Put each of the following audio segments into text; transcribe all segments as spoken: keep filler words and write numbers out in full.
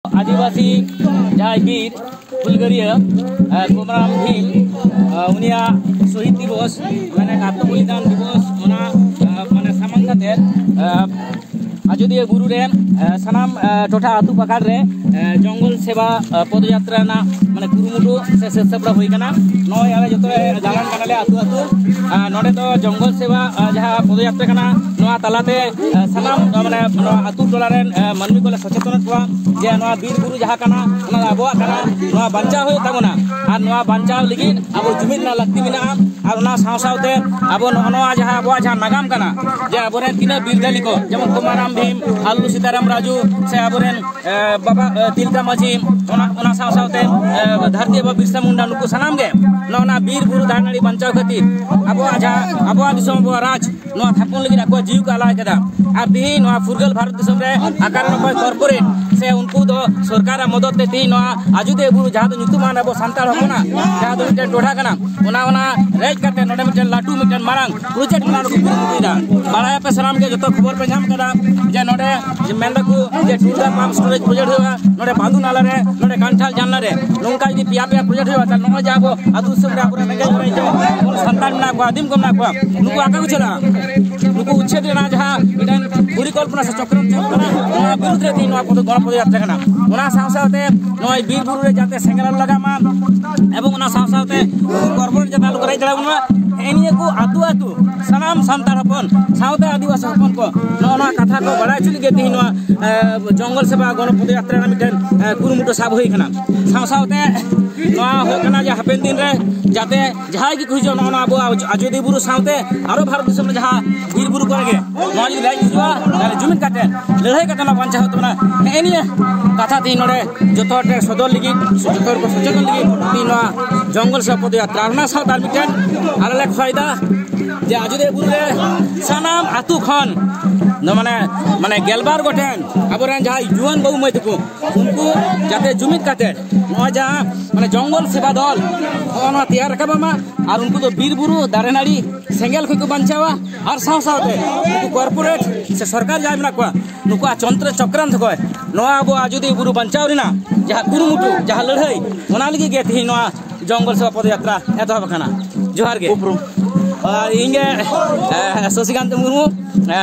ᱟᱹᱫᱤᱵᱟᱹᱥᱤ ᱡᱟᱦᱟᱸᱭ ᱵᱤᱨ ᱦᱩᱞᱜᱟᱹᱨᱤᱭᱟᱹ, ᱮ, ᱠᱚᱢᱨᱟᱢ ᱵᱷᱤᱢ, ᱮ, ᱩᱱᱤᱭᱟᱜ ᱥᱚᱦᱤᱫ ᱫᱤᱵᱚᱥ, ᱢᱟᱱᱮ ᱟᱛᱢᱚ ᱵᱚᱞᱤᱫᱟᱱ ᱫᱤᱵᱚᱥ, ᱚᱱᱟ, ᱮ, ᱢᱟᱱᱮ ᱥᱟᱢᱟᱝ ᱠᱟᱛᱮ, ᱮ, ᱟᱡᱚᱫᱤᱭᱟᱹ ᱵᱩᱨᱩ ᱨᱮ, ᱮ, ᱥᱟᱱᱟᱢ, ᱮ, ᱴᱚᱴᱷᱟ ᱟᱹᱛᱩ ᱯᱟᱠᱟᱲ ᱨᱮ, ᱮ, ᱡᱚᱝᱜᱚᱞ ᱥᱮᱵᱟ, ᱮ, ᱯᱚᱫᱚᱡᱟᱛᱨᱟ ᱨᱮᱱᱟᱜ ᱢᱟᱱᱮ ᱠᱩᱨᱩᱢᱩᱴᱩ ᱥᱮ ᱥᱟᱹᱛ ᱥᱟᱯᱲᱟᱣ ᱦᱩᱭ ᱟᱠᱟᱱᱟ᱾ ᱱᱚᱜᱼᱚᱭ ᱟᱞᱮ ᱡᱚᱛᱚ ᱞᱮ ᱫᱟᱬᱟᱱ ᱠᱟᱱᱟᱞᱮ ᱟᱹᱛᱩ ᱟᱹᱛᱩ᱾ ᱮ, ᱱᱚᱰᱮ ᱫᱚ ᱡᱚᱝᱜᱚᱞ ᱥᱮᱵᱟ, ᱮ, ᱡᱟᱦᱟᱸ ᱯᱚᱫᱚᱡᱟᱛᱨᱟ ᱠᱟᱱᱟ, ᱱᱚᱣᱟ ᱛᱟᱞᱟᱛᱮ, ᱮ, ᱥᱟᱱᱟᱢ, ᱮ, ᱢᱟᱱᱮ ᱱᱚᱣᱟ ᱟᱹᱛᱩ ᱴᱚᱞᱟ ᱨᱮᱱ, ᱮ, ᱢᱟᱹᱱᱢᱤ ᱠᱚᱞᱮ ᱥᱚᱪᱮᱛᱚᱱᱮᱫ ᱠᱚᱣᱟ ᱡᱮ ᱱᱚᱣᱟ ᱵᱤᱨ ᱵᱩᱨᱩ ᱡᱟᱦᱟᱸ ᱠᱟᱱᱟ, ᱚᱱᱟ ᱫᱚ ᱟᱵᱚᱣᱟᱜ ᱠᱟᱱᱟ, ᱱᱚᱣᱟ ᱵᱟᱧᱪᱟᱣ ᱦᱩᱭᱩᱜ ᱛᱟᱵᱚᱱᱟ᱾ ᱟᱨ ᱱᱚᱣᱟ ᱵᱟᱧᱪᱟᱣ ᱞᱟᱹᱜᱤᱫ ᱟᱵᱚ ᱡᱩᱢᱤᱫ ᱨᱮᱱᱟᱜ ᱞᱟᱹᱠᱛᱤ ᱢᱮᱱᱟᱜᱼᱟ᱾ ᱟᱨ ᱚᱱᱟ ᱥᱟᱶ ᱥᱟᱶᱛᱮ ᱟᱵᱚ ᱱᱚᱜᱼᱚ ᱱᱚᱣᱟ ᱡᱟᱦᱟᱸ ᱟᱵᱚᱣᱟᱜ ᱡᱟᱦᱟᱸ ᱱᱟᱜᱟᱢ ᱠᱟᱱᱟ, ᱡᱮ ᱟᱵᱚᱨᱮᱱ ᱛᱤᱱᱟᱹᱜ ᱵᱤᱨᱫᱟᱹᱞᱤ ᱠᱚ, ᱡᱮᱢᱚᱱ ᱠᱚᱢᱟᱨᱟᱢ ᱵᱷᱤᱢ, ᱟᱞᱞᱩ ᱥᱤᱛᱟᱨᱟᱢ ᱨᱟᱡᱩ, ᱥᱮ ᱟᱵᱚᱨᱮᱱ, ᱮ, ᱵᱟᱵᱟ, ᱮ, ᱛᱤᱞᱠᱟ ᱢᱟᱹᱡᱷᱤ, ᱚᱱᱟ, ᱚᱱᱟ ᱥᱟᱶ ᱥᱟᱶᱛᱮ, ᱮ, ᱫᱷᱟᱹᱨᱛᱤ ᱟᱵᱚ ᱵᱤᱨᱥᱟ ᱢᱩᱱᱰᱟ, ᱱᱩᱠᱩ ᱥᱟᱱᱟᱢ ᱜᱮ ᱱᱚᱜᱼᱚ ᱱᱟ ᱵᱤᱨ ᱵᱩᱨᱩ ᱫᱟᱨᱮ ᱱᱟᱹᱲᱤ ᱵᱟᱧᱪᱟᱣ ᱠᱷᱟᱹᱛᱤᱨ ᱟᱵᱚᱣᱟᱜ ᱡᱟᱦᱟᱸ, ᱟᱵᱚᱣᱟᱜ ᱫᱤᱥᱚᱢ, ᱟᱵᱚᱣᱟᱜ ᱨᱟᱡᱽ, ᱱᱚᱣᱟ ᱛᱷᱟᱯᱚᱱ ᱞᱟᱹᱜᱤᱫ ᱟᱠᱚᱣᱟᱜ ᱡᱤᱣᱤ ᱠᱚ ᱟᱞᱟᱭ ᱠᱮᱫᱟ᱾ ᱟᱨ ᱛᱮᱦᱮᱧ ᱱᱚᱣᱟ ᱯᱷᱩᱨᱜᱟᱹᱞ ᱵᱷᱟᱨᱚᱛ ᱫᱤᱥᱚᱢ ᱨᱮ ᱟᱠᱟᱨᱮ ᱚᱠᱚᱭ ᱠᱚᱨᱯᱳᱨᱮᱴ ᱥᱮ ᱩᱱᱠᱩ ᱫᱚ ᱥᱚᱨᱠᱟᱨᱟᱜ ᱢᱚᱫᱚᱫ ᱛᱮ ᱛᱮᱦᱮᱧ ᱱᱚᱣᱟ ᱟᱡᱚᱫᱤᱭᱟᱹ ᱵᱩᱨᱩ, ᱡᱟᱦᱟᱸ ᱫᱚ ᱧᱩᱛᱩᱢᱟᱱ ᱟᱵᱚ ᱥᱟᱱᱛᱟᱲ ᱦᱚᱯᱚᱱᱟᱜ, ᱡᱟᱦᱟᱸ ᱫᱚ ᱢᱤᱫᱴᱮᱱ ᱴᱚᱴᱷᱟ ᱠᱟᱱᱟ, ᱚᱱᱟ, ᱚᱱᱟ ᱨᱮᱡ ᱠᱟᱛᱮ ᱱᱚᱰᱮ ᱢᱤᱫᱴᱮᱱ ᱞᱟᱹᱴᱩ ᱢᱤᱫᱴᱮᱱ ᱢᱟᱨᱟᱝ ᱯᱨᱚᱡᱮᱠᱴ ᱚᱱᱟ ᱨᱮᱠᱚ ᱠᱩᱨᱩᱢᱩᱴᱩᱭᱮᱫᱟ᱾ ᱵᱟᱲᱟᱭᱟᱯᱮ ᱥᱟᱱᱟᱢ ᱜᱮ, ᱡᱚᱛᱚ ᱠᱷᱚᱵᱚᱨ ᱯᱮ ᱧᱟᱢ ᱠᱟᱫᱟ ᱡᱮ ᱱᱚᱰᱮ ᱡᱮ ᱢᱮᱱ ᱫᱟᱠᱚ ᱡᱮ ᱴᱩᱨᱫᱟ ᱯᱟᱢᱯ ᱥᱴᱳᱨᱮᱡᱽ ᱯᱨᱚᱡᱮᱠᱴ ᱦᱩᱭᱩᱜᱼᱟ, ᱱᱚᱰᱮ ᱵᱟᱸᱫᱩ ᱱᱟᱞᱟ ᱨᱮ, ᱱᱚᱰᱮ ᱠᱟᱱᱴᱷᱟᱞ ᱡᱟᱱᱞᱟ ᱨᱮ, ᱱᱚᱝᱠᱟ ᱡᱩᱫᱤ ᱯᱮᱭᱟ ᱯᱮᱭᱟ ᱯᱨᱚᱡᱮᱠᱴ ᱦᱩᱭᱩᱜᱼᱟ, ᱛᱟᱦᱞᱮ ᱱᱚᱜᱼᱚᱭ ᱡᱮ ᱟᱵᱚ ᱟᱹᱛᱩ ᱫᱤᱥᱚᱢ ᱨᱮ ᱟᱵᱚᱨᱮᱱ ᱨᱮᱸᱜᱮᱡ ᱚᱨᱮᱡ ᱡᱮᱢᱚᱱ ᱥᱟᱱᱛᱟᱲ ᱢᱮᱱᱟᱜ ᱠᱚᱣᱟ, ᱟᱹᱫᱤᱢ ᱠᱚ ᱢᱮᱱᱟᱜ ᱠᱚᱣᱟ, ᱱᱩᱠᱩ ᱚᱠᱟ ᱠᱚ ᱪᱟᱞᱟᱜᱼᱟ? ᱱᱩᱠᱩ ᱩᱪᱪᱷᱮᱫ ᱨᱮᱱᱟᱜ ᱡᱟᱦᱟᱸ ᱢᱤᱫᱴᱮᱱ ᱯᱚᱨᱤᱠᱚᱞᱯᱚᱱᱟ ᱥᱮ ᱪᱚᱠᱨᱟᱱᱛᱚ ᱦᱩᱭᱩᱜ ᱠᱟᱱᱟ, ᱱᱚᱣᱟ ᱵᱤᱨᱩᱫᱽ ᱨᱮ ᱛᱮᱦᱮᱧ ᱱᱚᱣᱟ ᱯᱚᱫᱚ-, ᱜᱚᱬᱚ ᱯᱚᱫᱚᱡᱟᱛᱨᱟ ᱠᱟᱱᱟ᱾ ᱚᱱᱟ ᱥᱟᱶ ᱥᱟᱶᱛᱮ ᱱᱚᱜᱼᱚᱭ ᱵᱤᱨ ᱵᱩᱨᱩ ᱨᱮ ᱡᱟᱛᱮ ᱥᱮᱸᱜᱮᱞ ᱟᱞᱚ ᱞᱟᱜᱟᱜ ᱢᱟ, ᱮᱵᱚᱝ ᱚᱱᱟ ᱥᱟᱶ ᱥᱟᱶᱛᱮ ᱩᱱᱠᱩ ᱠᱚᱨᱯᱳᱨᱮᱴ ᱡᱟᱛᱮ ᱟᱞᱚ ᱠᱚ ᱨᱮᱡ ᱫᱟᱲᱮᱭᱟᱵᱚᱱ ᱢᱟ, ᱦᱮᱸ, ᱱᱤᱭᱟᱹ ᱠᱚ ᱟᱹᱛᱩ ᱟᱹᱛᱩ ᱥᱟᱱᱟᱢ ᱥᱟᱱᱛᱟᱲ ᱦᱚᱯᱚᱱ ᱥᱟᱶᱛᱮ ᱟᱹᱫᱤᱵᱟᱹᱥᱤ ᱦᱚᱯᱚᱱ ᱠᱚ ᱱᱚᱜᱼᱚ ᱱᱚᱣᱟ ᱠᱟᱛᱷᱟ ᱠᱚ ᱵᱟᱲᱟᱭ ᱦᱚᱪᱚ ᱞᱟᱹᱜᱤᱫ ᱛᱮᱦᱮᱧ ᱱᱚᱣᱟ, ᱮ, ᱡᱚᱝᱜᱚᱞ ᱥᱮᱵᱟ ᱜᱚᱬᱚ ᱯᱚᱫᱚᱡᱟᱛᱨᱟ ᱨᱮᱱᱟᱜ ᱢᱤᱫᱴᱮᱱ, ᱮ, ᱠᱩᱨᱩᱢᱩᱴᱩ ᱥᱟᱵ ᱦᱩᱭ ᱟᱠᱟᱱᱟ᱾ ᱥᱟᱶ ᱥᱟᱶᱛᱮ ᱱᱚᱣᱟ ᱦᱩᱭᱩᱜ ᱠᱟᱱᱟ ᱡᱮ ᱦᱟᱯᱮᱱ ᱫᱤᱱ ᱨᱮ ᱡᱟᱛᱮ ᱡᱟᱦᱟᱸᱭ ᱜᱮᱠᱚ ᱦᱤᱡᱩᱜᱼᱟ, ᱱᱚᱜᱼᱚ ᱱᱚᱣᱟ ᱟᱵᱚ ᱟᱡᱚᱫᱤᱭᱟᱹ ᱵᱩᱨᱩ ᱥᱟᱶᱛᱮ ᱟᱨᱚ ᱵᱷᱟᱨᱚᱛ ᱫᱤᱥᱚᱢ ᱨᱮ ᱡᱟᱦᱟᱸ ᱵᱤᱨ ᱵᱩᱨᱩ ᱠᱚᱨᱮ ᱜᱮ ᱱᱚᱣᱟ ᱡᱩᱫᱤ ᱨᱟᱡᱽ ᱦᱤᱡᱩᱜᱼᱟ, ᱛᱟᱦᱞᱮ ᱡᱩᱢᱤᱫ ᱠᱟᱛᱮ ᱞᱟᱹᱲᱦᱟᱹᱭ ᱠᱟᱛᱮ ᱱᱚᱣᱟ ᱵᱟᱧᱪᱟᱣ ᱦᱩᱭᱩᱜ ᱛᱟᱵᱚᱱᱟ᱾ ᱦᱮᱸ, ᱱᱤᱭᱟᱹ ᱠᱟᱛᱷᱟ ᱛᱮᱦᱮᱧ ᱱᱚᱰᱮ ᱡᱚᱛᱚ ᱦᱚᱲ ᱴᱷᱮᱱ ᱥᱚᱫᱚᱨ ᱞᱟᱹᱜᱤᱫ, ᱡᱚᱛᱚ ᱦᱚᱲ ᱠᱚ ᱥᱚᱪᱮᱛᱚᱱ ᱞᱟᱹᱜᱤᱫ ᱛᱮᱦᱮᱧ ᱱᱚᱣᱟ ᱡᱚᱝᱜᱚᱞ ᱥᱮᱵᱟ ᱯᱚᱫᱚᱡᱟᱛᱨᱟ᱾ ᱚᱱᱟ ᱥᱟᱶᱛᱮ ᱟᱨ ᱢᱤᱫᱴᱮᱱ ᱟᱞᱮ ᱞᱮ ᱠᱷᱚᱭ ᱫᱟ ᱡᱮ ᱟᱡᱚᱫᱤᱭᱟᱹ ᱵᱩᱨᱩ ᱨᱮ ᱥᱟᱱᱟᱢ ᱟᱹᱛᱩ ᱠᱷᱚᱱ ᱱᱚᱣᱟ ᱢᱟᱱᱮ ᱢᱟᱱᱮ ᱜᱮᱞᱵᱟᱨ ᱜᱚᱴᱮᱱ ᱟᱵᱚᱨᱮᱱ ᱡᱟᱦᱟᱸᱭ ᱡᱩᱣᱟᱹᱱ ᱵᱟᱹᱵᱩ ᱢᱟᱹᱭ ᱛᱟᱠᱚ, ᱩᱱᱠᱩ ᱡᱟᱛᱮ ᱡᱩᱢᱤᱫ ᱠᱟᱛᱮ ᱱᱚᱜᱼᱚᱭ ᱡᱟᱦᱟᱸ ᱢᱟᱱᱮ ᱡᱚᱝᱜᱚᱞ ᱥᱮᱵᱟ ᱫᱚᱞ ᱱᱚᱜᱼᱚ ᱱᱚᱣᱟ ᱛᱮᱭᱟᱨ ᱨᱟᱠᱟᱵ ᱢᱟ, ᱟᱨ ᱩᱱᱠᱩ ᱫᱚ ᱵᱤᱨ ᱵᱩᱨᱩ ᱫᱟᱨᱮ ᱱᱟᱹᱲᱤ ᱥᱮᱸᱜᱮᱞ ᱠᱷᱚᱱ ᱠᱚ ᱵᱟᱧᱪᱟᱣᱟ, ᱟᱨ ᱥᱟᱶ ᱥᱟᱶᱛᱮ ᱩᱱᱠᱩ ᱠᱚᱨᱯᱳᱨᱮᱴ ᱥᱮ ᱥᱚᱨᱠᱟᱨ ᱡᱟᱦᱟᱸᱭ ᱢᱮᱱᱟᱜ ᱠᱚᱣᱟ, ᱱᱩᱠᱩᱣᱟᱜ ᱪᱚᱱᱛᱨᱚ ᱪᱚᱠᱨᱟᱱᱛ ᱠᱷᱚᱱ ᱱᱚᱣᱟ ᱟᱵᱚ ᱟᱡᱚᱫᱤᱭᱟᱹ ᱵᱩᱨᱩ ᱵᱟᱧᱪᱟᱣ ᱨᱮᱱᱟᱜ ᱡᱟᱦᱟᱸ ᱠᱩᱨᱩᱢᱩᱴᱩ, ᱡᱟᱦᱟᱸ ᱞᱟᱹᱲᱦᱟᱹᱭ, ᱚᱱᱟ ᱞᱟᱹᱜᱤᱫ ᱜᱮ ᱛᱮᱦᱮᱧ ᱱᱚᱣᱟ ᱡᱚᱝᱜᱚᱞ ᱥᱮᱵᱟ ᱯᱚᱫᱚᱭᱟᱛᱨᱟ ᱮᱛᱚᱦᱚᱵ ᱟᱠᱟᱱᱟ᱾ ᱡᱚᱦᱟᱨ ᱜᱮ᱾ ᱩᱯᱨᱩᱢ᱾ ᱟᱨ ᱤᱧ ᱜᱮ, ᱮ, ᱥᱚᱥᱤᱠᱟᱱᱛ ᱢᱩᱨᱢᱩ, ᱮ,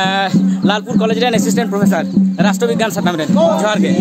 ᱞᱟᱞᱯᱩᱨ ᱠᱚᱞᱮᱡᱽ ᱨᱮᱱ ᱮᱥᱤᱥᱴᱮᱱᱴ ᱯᱨᱚᱯᱷᱮᱥᱚᱨ, ᱨᱟᱥᱴᱨᱚ ᱵᱤᱜᱽᱜᱟᱱ ᱥᱟᱛᱟᱢ ᱨᱮᱱ᱾ ᱡᱚᱦᱟᱨ ᱜᱮ᱾